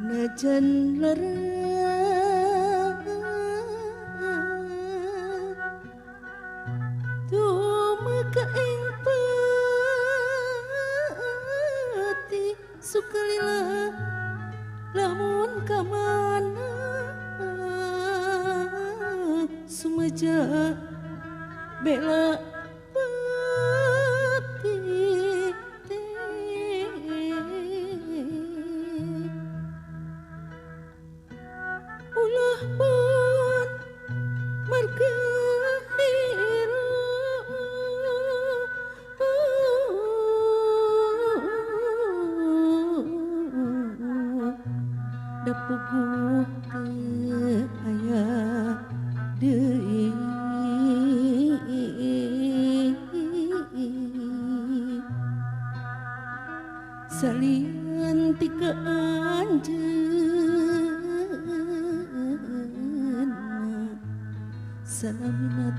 Najan lara tumeka ing pati sukalila lamun kamana sumeja bela pati ulah pun marga hiru dapuguh teu aya deui salian ti ka anjeunna salamina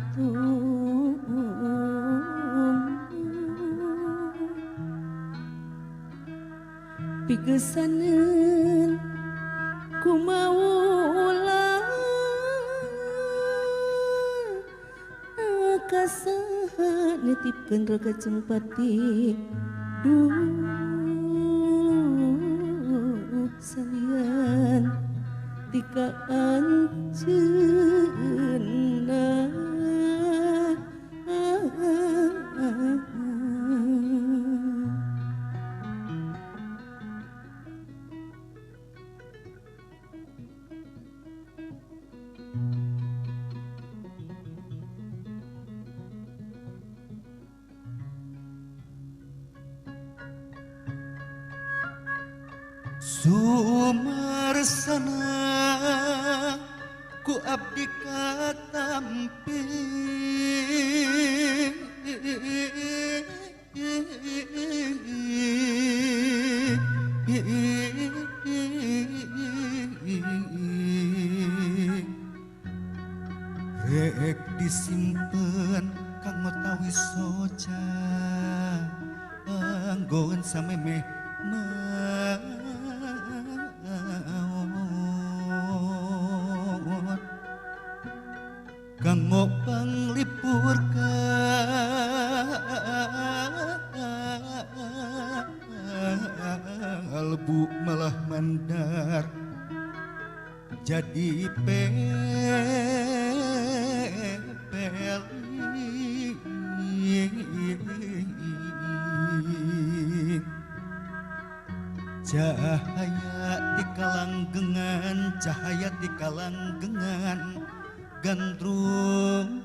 pigesaneun kumaula kasaha nitipkeun raga cempati duh salian ti ka anjeunna. Sumarsana ku abdi katampi rek disimpen kanggo tawi soca anggon samemeh kanggo panglipur kalbu malah mandar jadi pepeling cahaya di kalanggengan, cahaya di kalanggengan gandrung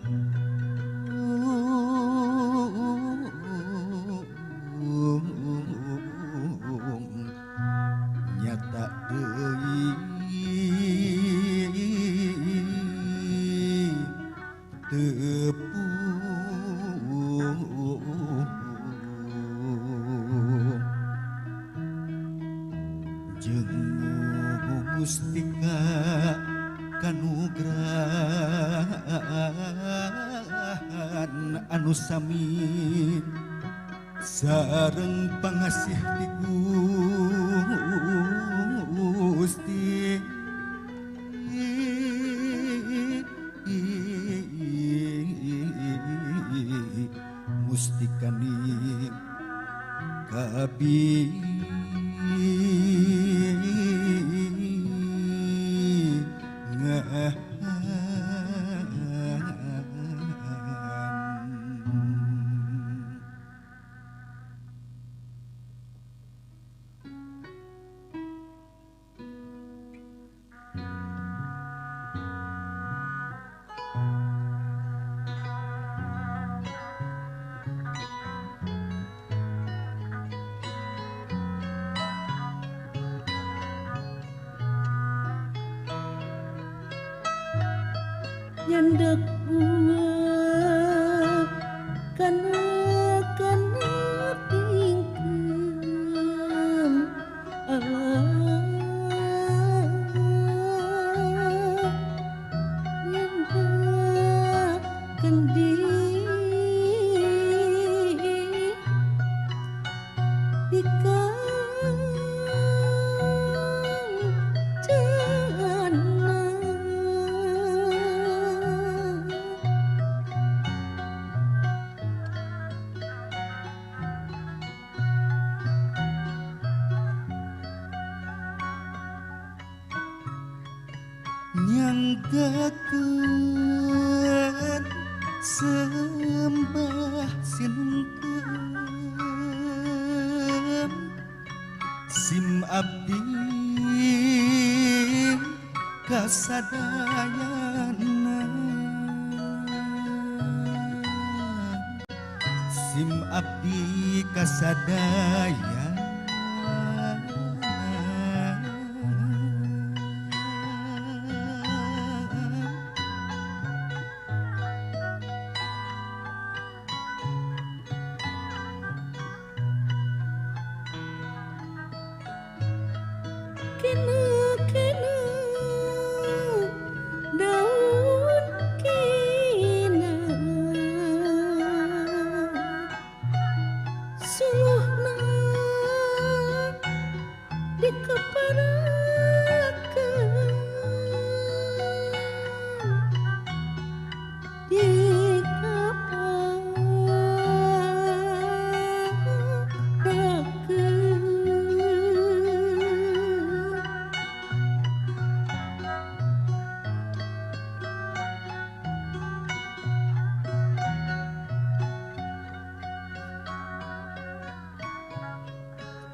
nyata deui tepung jeung mustika kanugrahan anu sami sareng pangasih ti Gusti mustikaning kabi nyandak bunga kana kana tingkem Allah nyandak kendi ikang Nyanggakeun sembah sinungkeun sim abdi kasadayana sim abdi kasadayana. Kena daun kina suluhna dikeparakeun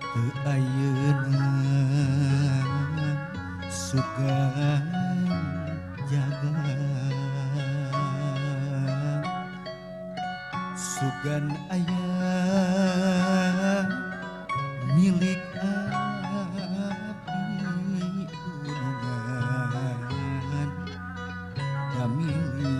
Teu ayeuna sugan jaga sugan aya milik abdi gunungan da milik